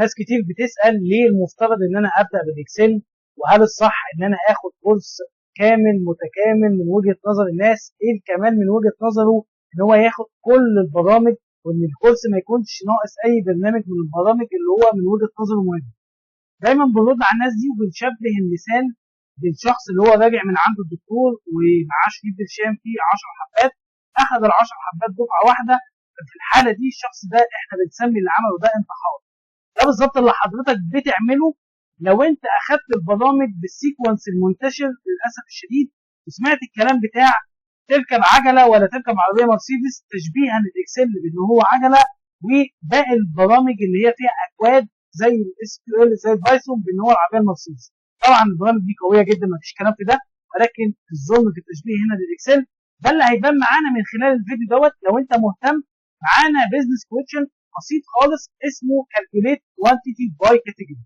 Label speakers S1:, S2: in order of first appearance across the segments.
S1: ناس كتير بتسأل ليه المفترض ان انا ابدأ بال Excel، وهل الصح ان انا اخد كورس كامل متكامل من وجهة نظر الناس؟ ايه الكمال من وجهة نظره ان هو ياخد كل البرامج، وان الكورس ما يكونش ناقص اي برنامج من البرامج اللي هو من وجهة نظره مهم. دايما بنرد على الناس دي وبنشبه المثال بالشخص اللي هو راجع من عند الدكتور ومعاه شريط برشام فيه 10 حبات، اخذ ال 10 حبات دفعه واحدة. ففي الحالة دي الشخص ده احنا بنسمي اللي عمله ده انتحار. ده بالظبط اللي حضرتك بتعمله لو انت اخدت البرامج بال sequence المنتشر للاسف الشديد، وسمعت الكلام بتاع تركب عجله ولا تركب عربية مرسيدس، تشبيها لل Excel بان هو عجله، وباقي البرامج اللي هي فيها اكواد زي ال SQL زي ال Python بان هو العربية المرسيدس. طبعا البرامج دي قوية جدا مفيش كلام في ده، ولكن الظلم في التشبيه هنا لل Excel ده اللي هيبان معانا من خلال الفيديو دوت. لو انت مهتم معانا business question بسيط خالص اسمه calculate quantity by category،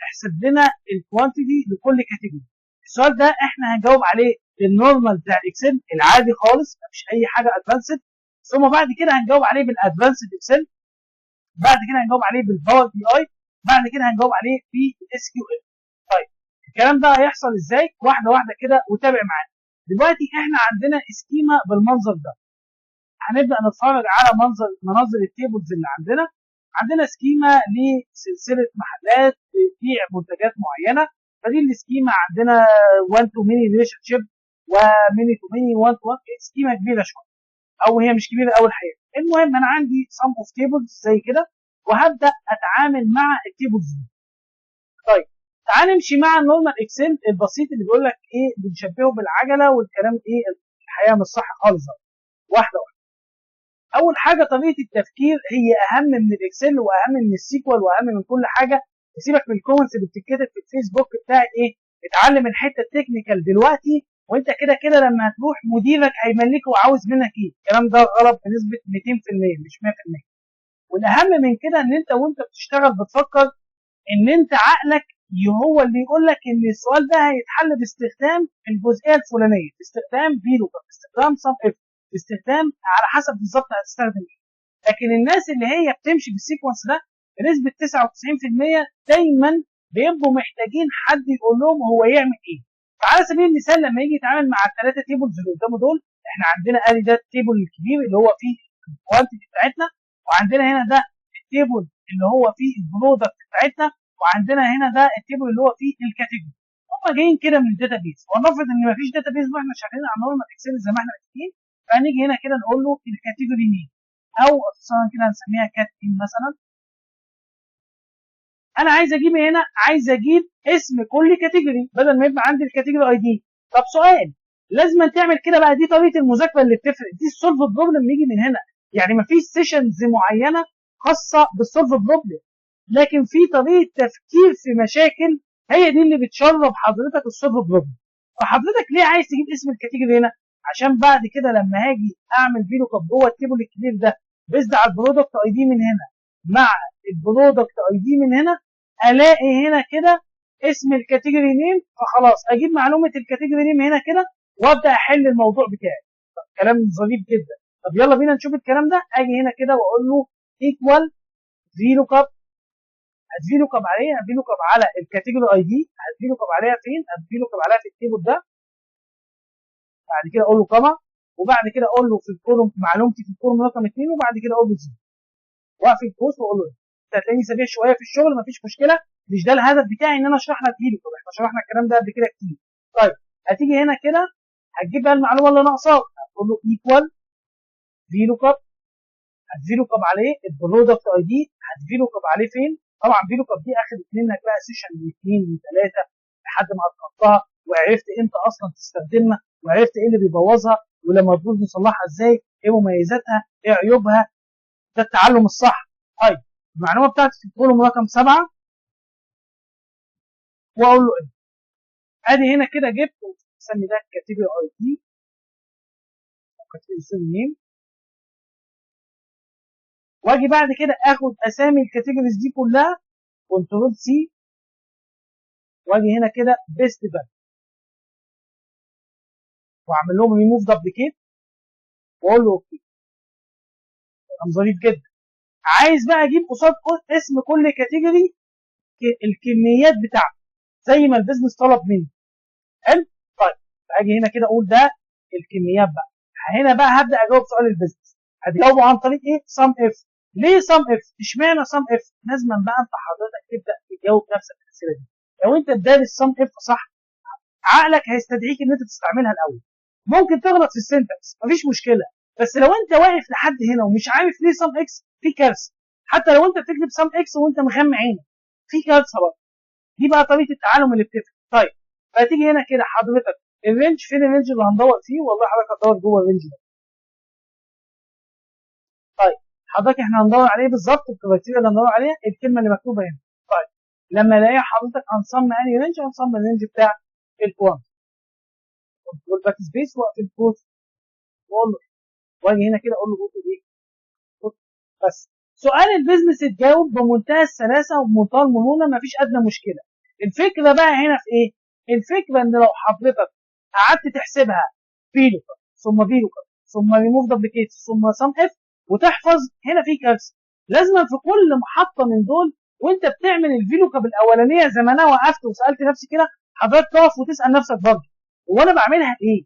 S1: احسب لنا ال quantity لكل category. السؤال ده احنا هنجاوب عليه بال normal بتاع ال Excel العادي خالص، مفيش اي حاجة advanced، ثم بعد كده هنجاوب عليه بال advanced Excel، بعد كده هنجاوب عليه بال Power BI، بعد كده هنجاوب عليه في ال SQL. طيب الكلام ده هيحصل ازاي؟ واحدة واحدة كده وتابع معانا. دلوقتي احنا عندنا schema بالمنظر ده، هنبدا نتفرج على مناظر ال tables اللي عندنا. عندنا schema لسلسلة محلات بتبيع منتجات معينة، فدي ال schema عندنا 1 to many relationship و many to many 1 to 1، schema كبيرة شوية او هي مش كبيرة قوي الحقيقة. المهم انا عندي some of tables زي كده، وهبدا اتعامل مع ال tables دي. طيب تعال نمشي مع ال normal Excel البسيط اللي بيقول لك ايه، بنشبهه بالعجله والكلام ايه الحقيقة مش صح خالص. واحدة واحدة. اول حاجة طريقه التفكير هي اهم من ال Excel واهم من ال SQL واهم من كل حاجة. سيبك من ال comments اللي بتتكتب في الفيسبوك بتاعت ايه، اتعلم الحتة ال technical دلوقتي، وانت كده كده لما هتروح مديرك هيملك وعاوز منك ايه. الكلام ده غلط بنسبة 200% مش 100%. والاهم من كده ان انت وانت بتشتغل بتفكر ان انت عقلك هو اللي يقول لك ان السؤال ده هيتحل باستخدام الجزئية الفلانية، باستخدام VLOOKUP، باستخدام SUMIF، باستخدام على حسب بالظبط هتستخدم ايه. لكن الناس اللي هي بتمشي بال sequence ده بنسبة 99% دايما بيبقوا محتاجين حد يقول لهم هو يعمل ايه. فعلى سبيل المثال لما يجي يتعامل مع الثلاثة tables اللي قدامه دول، احنا عندنا ادي ده ال table الكبير اللي هو فيه ال quantity بتاعتنا، وعندنا هنا ده ال table اللي هو فيه ال product بتاعتنا، وعندنا هنا ده ال table اللي هو فيه ال category. هم جايين كده من ال database، ونفرض ان مفيش database واحنا شغالين على normal Excel زي ما احنا متفقين، فهنيجي هنا كده نقول له ال category name، او اختصارا كده هنسميها cat name مثلا. انا عايز اجيب هنا، عايز اجيب اسم كل category بدل ما يبقى عندي ال category ID. طب سؤال، لازم تعمل كده بقى، دي طريقه المذاكرة اللي بتفرق، دي ال solve problem بيجي من هنا. يعني مفيش sessions معينة خاصة بال solve problem، لكن في طريقه تفكير في مشاكل هي دي اللي بتشرب حضرتك ال solve problem. فحضرتك ليه عايز تجيب اسم ال category هنا؟ عشان بعد كده لما هاجي اعمل VLOOKUP جوه ال table الكبير ده based على ال product ID من هنا مع ال product ID من هنا، الاقي هنا كده اسم ال category name، فخلاص اجيب معلومة ال category name هنا كده وابدا احل الموضوع بتاعي. طب كلام ظريف جدا. طب يلا بينا نشوف الكلام ده. اجي هنا كده واقول له equal VLOOKUP، هت VLOOKUP عليه، هت VLOOKUP على ال category ID، هت VLOOKUP عليها فين؟ هت VLOOKUP عليها في ال table ده. بعد كده اقول له comma، وبعد كده اقول له في ال column معلومتي في ال column رقم 2، وبعد كده اقول له zero واقفل القوس واقول له انت هتلاقيني سريع شوية في الشغل، مفيش مشكلة، مش ده الهدف بتاعي ان انا اشرح لك VLOOKUP، احنا شرحنا الكلام ده قبل كده كتير. طيب هتيجي هنا كده هتجيب بقى المعلومة اللي ناقصاك، هتقول له equal VLOOKUP، هت VLOOKUP عليه ال product ID، هت VLOOKUP عليه فين؟ طبعا VLOOKUP دي اخدت منك بقى session واثنين وثلاثة لحد ما اتقنتها وعرفت امتى اصلا تستخدمها، وعرفت ايه اللي بيبوظها، ولما تبوظ نصلحها ازاي، ايه مميزاتها، ايه عيوبها. ده التعلم الصح. طيب المعلومة بتاعتي في ال column رقم 7 واقول له ايه؟ ادي هنا كده جبت، سمي ده category ID او category name، واجي بعد كده اخد اسامي ال categories دي كلها control C، واجي هنا كده paste value واعمل لهم ريموف دبليكيت واقول له okay. كلام ظريف جدا. عايز بقى اجيب قصاد اسم كل category الكميات بتاعته زي ما ال business طلب مني. حلو. طيب اجي هنا كده اقول ده الكميات بقى. هنا بقى هبدا اجاوب سؤال ال business. هتجاوبه عن طريق ايه؟ sum if. ليه sum if؟ اشمعنى sum if؟ لازما بقى انت حضرتك تبدا تجاوب نفسك الاسئلة دي. لو انت دارس sum if صح، عقلك هيستدعيك ان انت تستعملها الاول. ممكن تغلط في ال syntax مفيش مشكلة، بس لو انت واقف لحد هنا ومش عارف ليه sum x، في كارثة. حتى لو انت بتكتب sum x وانت مغمى عينك في كارثة برضه. دي بقى طريقه التعلم اللي بتفرق. طيب فتيجي هنا كده حضرتك ال range، فين ال range اللي هندور فيه؟ والله حضرتك هتدور جوه ال range ده. طيب حضرتك احنا هندور عليه بالظبط، ال criteria اللي هندور عليها الكلمة اللي مكتوبة هنا. طيب لما الاقي حضرتك هنصم انهي range؟ هنصم ال range بتاع ال quantity. control backspace واقفل القوس واقول له، واجي هنا كده اقول له go ايه؟ بس سؤال ال business اتجاوب بمنتهى السلاسة وبمنتهى المرونة، مفيش ادنى مشكلة. الفكرة بقى هنا في ايه؟ الفكرة ان لو حضرتك قعدت تحسبها فيلوكر ثم فيلوكر ثم ريموف دبليكيت ثم سم اف وتحفظ، هنا في كارثة. لازم في كل محطة من دول وانت بتعمل ال VLOOKUP الاولانية زي ما انا وقفت وسالت نفسي كده، حضرتك تقف وتسال نفسك برضه هو انا بعملها ايه؟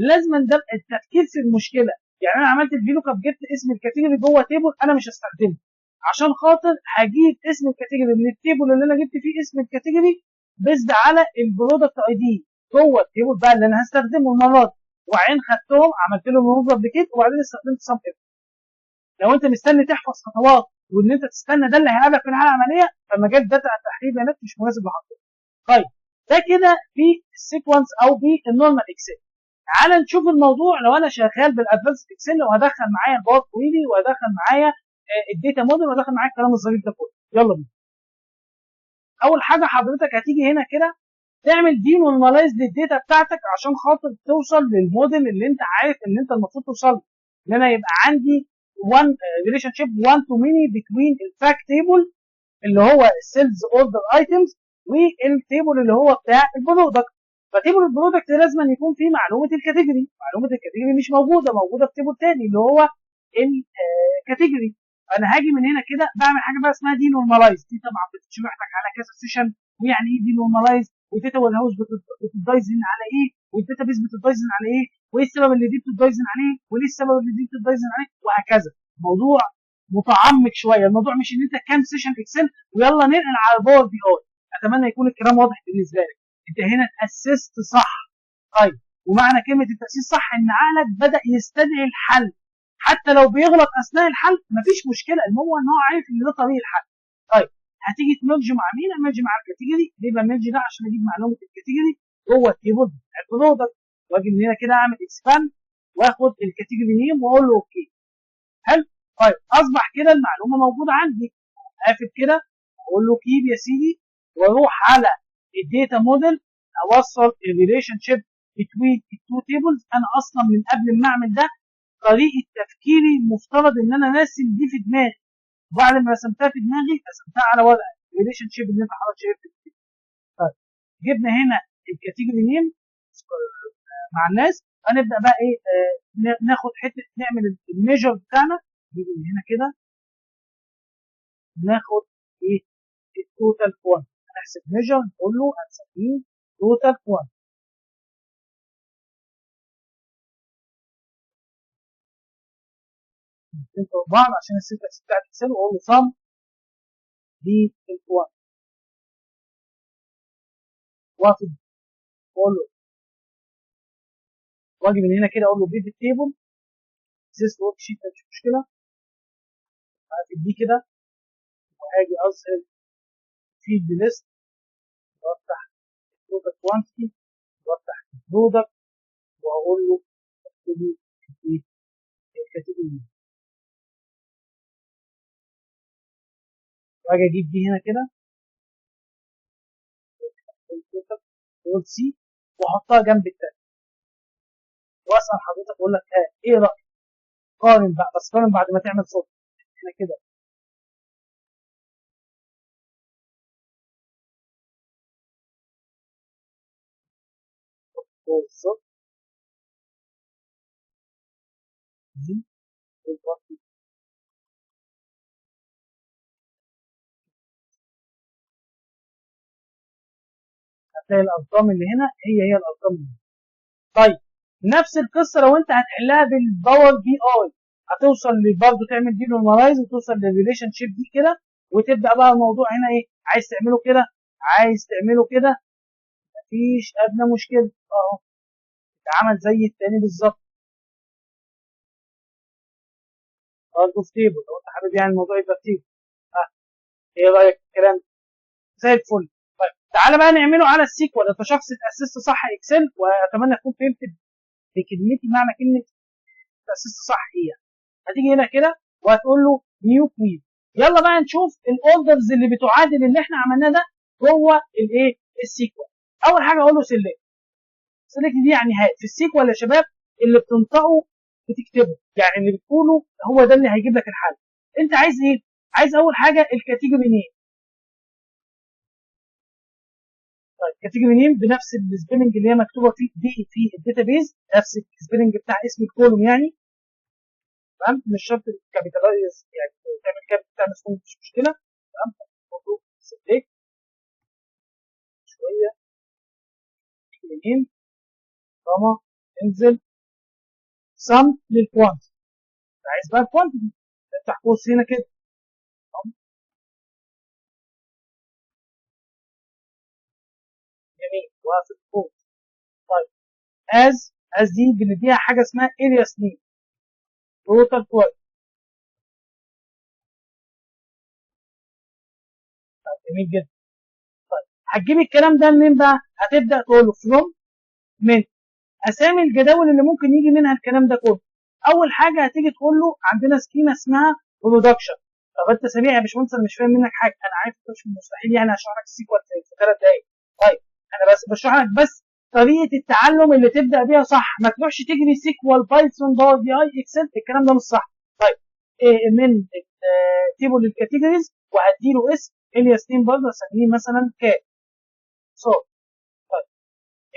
S1: لازم ده التفكير في المشكلة. يعني انا عملت ال VLOOKUP جبت اسم ال category جوه table انا مش هستخدمه، عشان خاطر هجيب اسم ال category من ال table اللي انا جبت فيه اسم ال category based على ال product ID جوه ال table بقى اللي انا هستخدمه المرة دي. وبعدين خدتهم عملت لهم ريموف دبليكيت وبعدين استخدمت sum if. لو انت مستني تحفظ خطوات وان انت تستنى ده اللي هيقابلك في الحالة العملية، فمجال data تحليل بيانات مش مناسب لحضرتك. طيب ده كده في ال sequence او بال normal Excel. تعال نشوف الموضوع لو انا شغال بال advanced Excel وهدخل معايا ال Power Query وهدخل معايا ال data model وهدخل معايا الكلام الظريف ده كله. يلا بينا. اول حاجة حضرتك هتيجي هنا كده تعمل denormalize لل data بتاعتك عشان خاطر توصل للموديل اللي انت عارف ان انت المفروض توصل له. ان انا يبقى عندي 1 relationship 1 to many between ال fact table اللي هو ال sales order items وال table اللي هو بتاع ال product. ف table ال product لازم أن يكون فيه معلومة ال category، معلومة ال category مش موجودة، موجودة في table تاني اللي هو ال category. فانا هاجي من هنا كده بعمل حاجة بقى اسمها denormalize. دي طبعا بتشرح لك على كذا session، ويعني ايه denormalize، وال data warehouse بتدايزن على ايه، وال database بتدايزن على ايه، وايه السبب اللي دي بتدايزن عليه، وليه السبب اللي دي بتدايزن عليه، وهكذا. موضوع متعمق شوية، الموضوع مش ان انت كام session Excel ويلا ننقل على ال Power BI. اتمنى يكون الكلام واضح بالنسبة لك. انت هنا اتاسست صح. طيب ومعنى كلمة التاسيس صح ان عقلك بدا يستدعي الحل، حتى لو بيغلط اثناء الحل مفيش مشكلة، المهم ان هو عارف ان ده طريق الحل. طيب هتيجي ت merge مع مين؟ ا merge مع ال category. ليه ب merge ده؟ عشان اجيب معلومة ال category جوه ال table بتاع ال product. واجي من هنا كده اعمل expand واخد ال category name واقول له okay. حلو. طيب اصبح كده المعلومة موجودة عندي. قافل كده اقول له keep يا سيدي، واروح على ال data model اوصل ال relationship between ال two tables. انا اصلا من قبل ما اعمل ده طريقه تفكيري المفترض ان انا راسم دي في دماغي، وبعد ما رسمتها في دماغي رسمتها على ورقة ال relationship اللي انت حضرتك شايفها. طيب جبنا هنا ال category name مع الناس، هنبدا بقى ايه؟ ناخد حتة نعمل ال measure بتاعنا. نيجي من هنا كده ناخد ايه؟ ال total quantity. هنحسب measure نقول له هنسميه total quantity. الاثنين فوق بعض عشان ال syntax بتاعت Excel، واقول له sum لل quantity واخد واقول له، واجي من هنا كده اقول له pivot table this worksheet مش مشكلة. هقفل دي كده وهاجي اظهر field list وافتح ال total quantity وافتح ال product واقول له اكتب لي ايه ال category، واجي اجيب دي هنا كده control C واحطها جنب التانية، واسال حضرتك اقول لك ها ايه رايك؟ قارن بقى، بس قارن بعد ما تعمل صوت هنا كده. بالظبط دي هتلاقي الارقام اللي هنا هي هي الارقام اللي هنا. طيب نفس القصة لو انت هتحلها بال Power BI، هتوصل برضه تعمل دي normalize وتوصل لل relationship دي كده، وتبدا بقى الموضوع هنا ايه، عايز تعمله كده، عايز تعمله كده، مفيش ادنى مشكلة اهو، اتعمل زي التاني بالظبط برضه في table لو انت حابب يعني الموضوع يبقى في table. ها ايه رايك في الكلام ده؟ زي الفل. طيب تعالى بقى نعمله على ال SQL. انت شخص اتاسست صح Excel، واتمنى تكون فهمت بكلمتي معنى كلمة اتاسست صح ايه يعني. هتيجي هنا كده وهتقول له new query. يلا بقى نشوف ال orders اللي بتعادل اللي احنا عملناه ده جوه الايه ال SQL. اول حاجة اقول له select. select دي يعني هات في ال SQL يا شباب، اللي بتنطقه بتكتبه، يعني اللي بتقوله هو ده اللي هيجيب لك الحل. انت عايز ايه؟ عايز اول حاجة ال category name. طيب category name بنفس ال spelling اللي هي مكتوبة فيه دي في ال database، نفس ال spelling بتاع اسم ال column يعني، تمام؟ مش شرط capitalize يعني، تعمل cap تعمل small مش مشكلة، تمام؟ برضه select شوية category name comma انزل sum لل quantity. عايز بقى ال quantity، افتح قوس هنا كده، جميل، واقفل القوس. طيب as دي بنديها حاجة اسمها alias name total quantity. طيب جميل جدا. طيب هتجيب الكلام ده منين بقى؟ هتبدا تقول له from من اسامي الجداول اللي ممكن يجي منها الكلام ده كله. اول حاجة هتيجي تقول له عندنا schema اسمها production. طب انت سريع يا باشمهندس، انا مش فاهم منك حاجة، انا عارف مش مستحيل يعني اشرح لك ال SQL في 3 دقائق. طيب انا بس بشرح لك بس طريقه التعلم اللي تبدا بيها صح، ما تروحش تجري SQL Python Power BI Excel، الكلام ده مش صح. طيب إيه من table ال categories، وهدي له اسم alias name برضه اسميه مثلا cat so. طيب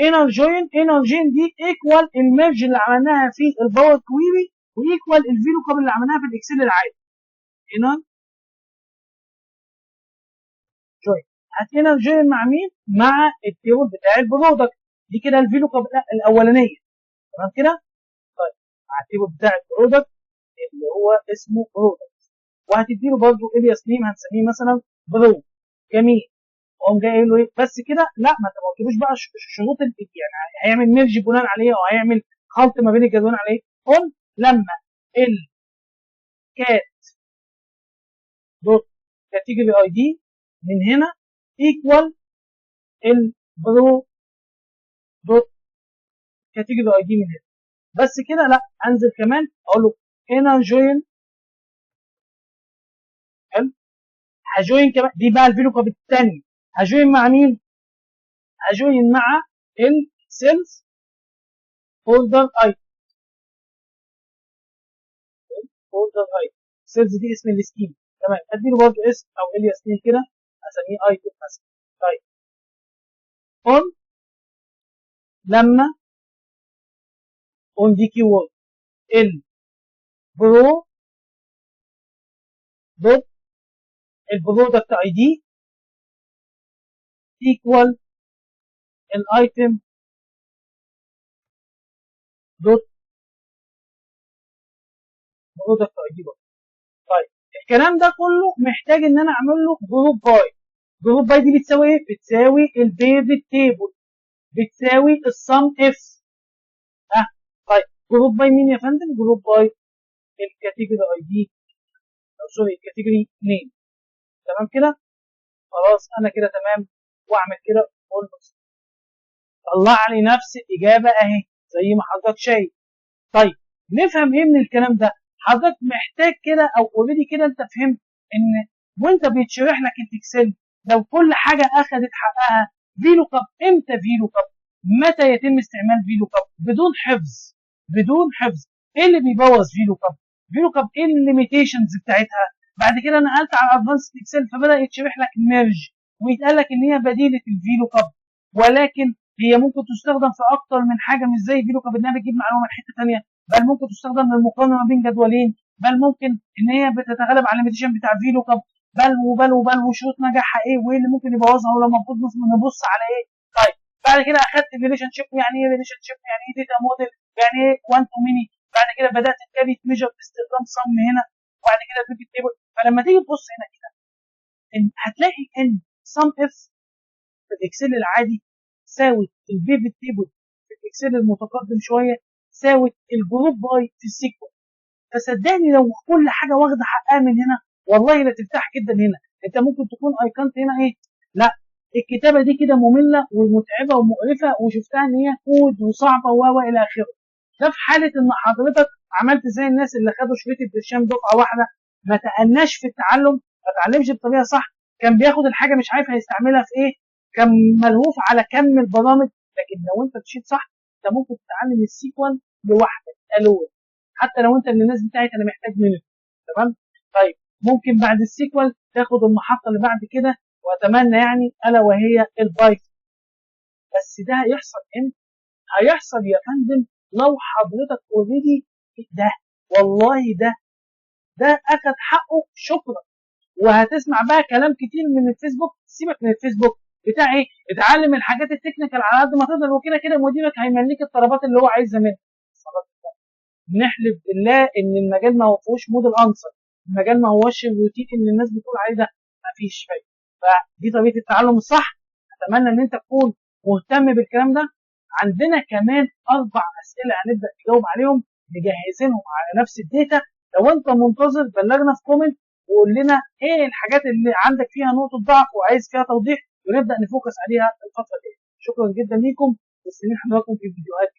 S1: inner join، inner join دي equal ال merge اللي عملناها في ال Power Query و equal ال VLOOKUP اللي عملناها في ال Excel العادي. inner join هات inner join مع مين؟ مع ال table بتاع ال product. دي كده ال VLOOKUP الاولانية، تمام كده؟ طيب مع ال table بتاع ال product اللي هو اسمه product، وهتدي له برضه alias name هنسميه مثلا pro. جميل. قوم جاي قايل له ايه؟ بس كده؟ لا، ما انت ما قلتلوش بقى شروط يعني هيعمل merge بناء عليه او هيعمل خلط ما بين الجدولين عليه. قل لما ال cat dot category ID من هنا equal ال pro dot category ID من هنا. بس كده؟ لا، انزل كمان اقول له inner join. حلو، ه join كمان، دي بقى ال VLOOKUP الثانية. ه join مع مين؟ ه join مع ال sales order ID. order ID sales دي اسم ال schema، تمام. ادي له برضه اسم او alias name كده، اسميه item مثلا. طيب on لما on دي keyword ال pro dot ال product ID equal ال item dot product ID برضه. طيب الكلام ده كله محتاج ان انا اعمل له group by. group by دي بتساوي ايه؟ بتساوي ال pivot table، بتساوي ال sum if. ها طيب group by مين يا فندم؟ group by ال category ID، او sorry ال category name. تمام كده؟ خلاص انا كده تمام. واعمل كده اقول طلع لي نفس الاجابة اهي زي ما حضرتك شايف. طيب نفهم ايه من الكلام ده؟ حضرتك محتاج كده او already كده انت فهمت ان وانت بيتشرح لك ال Excel لو كل حاجة اخذت حقها VLOOKUP، امتى VLOOKUP؟ متى يتم استعمال VLOOKUP؟ بدون حفظ، بدون حفظ. ايه اللي بيبوظ VLOOKUP؟ VLOOKUP ايه ال limitations بتاعتها؟ بعد كده نقلت على advanced Excel فبدا يتشرح لك merge ويتقال لك ان هي بديله ال VLOOKUP، ولكن هي ممكن تستخدم في اكتر من حاجة، مش زي VLOOKUP انها بتجيب معلومة من حتة ثانية، بل ممكن تستخدم للمقارنه ما بين جدولين، بل ممكن ان هي بتتغلب على ال limitation بتاع VLOOKUP، بل وبل وبل، وشروط نجاحها ايه، وايه اللي ممكن يبوظها، ولما المفروض نبص على ايه. طيب بعد كده اخدت relationship، يعني ايه relationship، يعني ايه data model، يعني ايه 1 to many. بعد كده بدات ت create measure باستخدام sum هنا، وبعد كده pivot table. فلما تيجي تبص هنا كده إن هتلاقي ان sum if في ال Excel العادي ساوت ال pivot table في ال Excel المتقدم شويه، ساوت ال group by في ال SQL. فصدقني لو كل حاجة واخده حقها من هنا والله لا ترتاح جدا. هنا انت ممكن تكون ايقنت هنا ايه، لا الكتابة دي كده مملة ومتعبه ومقرفه، وشفتها ان هي كود وصعبة و الى اخره. ده في حاله ان حضرتك عملت زي الناس اللي خدوا شريط البرشام دفعه واحده، ما تأناش في التعلم، ما اتعلمش بطريقة صح، كان بياخد الحاجة مش عارف هيستعملها في ايه، كان ملهوف على كم البرامج. لكن لو انت مشيت صح انت ممكن تتعلم ال SQL لوحدك alone، حتى لو انت من الناس بتاعت انا محتاج منه. تمام. طيب ممكن بعد ال SQL تاخد المحطة اللي بعد كده، واتمنى يعني الا وهي ال Python. بس ده هيحصل امتى؟ هيحصل يا فندم لو حضرتك already ده والله ده اخد حقه، شكرا. وهتسمع بقى كلام كتير من الفيسبوك، سيبك من الفيسبوك بتاع ايه، اتعلم الحاجات ال technical على قد ما تقدر، وكده كده مديرك هيمليك الطلبات اللي هو عايزها منك. نحلف بالله ان المجال ما هو فيهوش model answer، المجال ما هوش الروتين اللي الناس بتقول عليه ده، مفيش فايده. فدي طريقه التعلم الصح. اتمنى ان انت تكون مهتم بالكلام ده. عندنا كمان 4 اسئلة هنبدا نجاوب عليهم، مجهزينهم على نفس ال data. لو انت منتظر بلغنا في comment وقول لنا ايه الحاجات اللي عندك فيها نقطة ضعف وعايز فيها توضيح، ونبدا ن focus عليها الفترة الجاية. شكرا جدا ليكم، مستنيين حضراتكم في فيديوهات.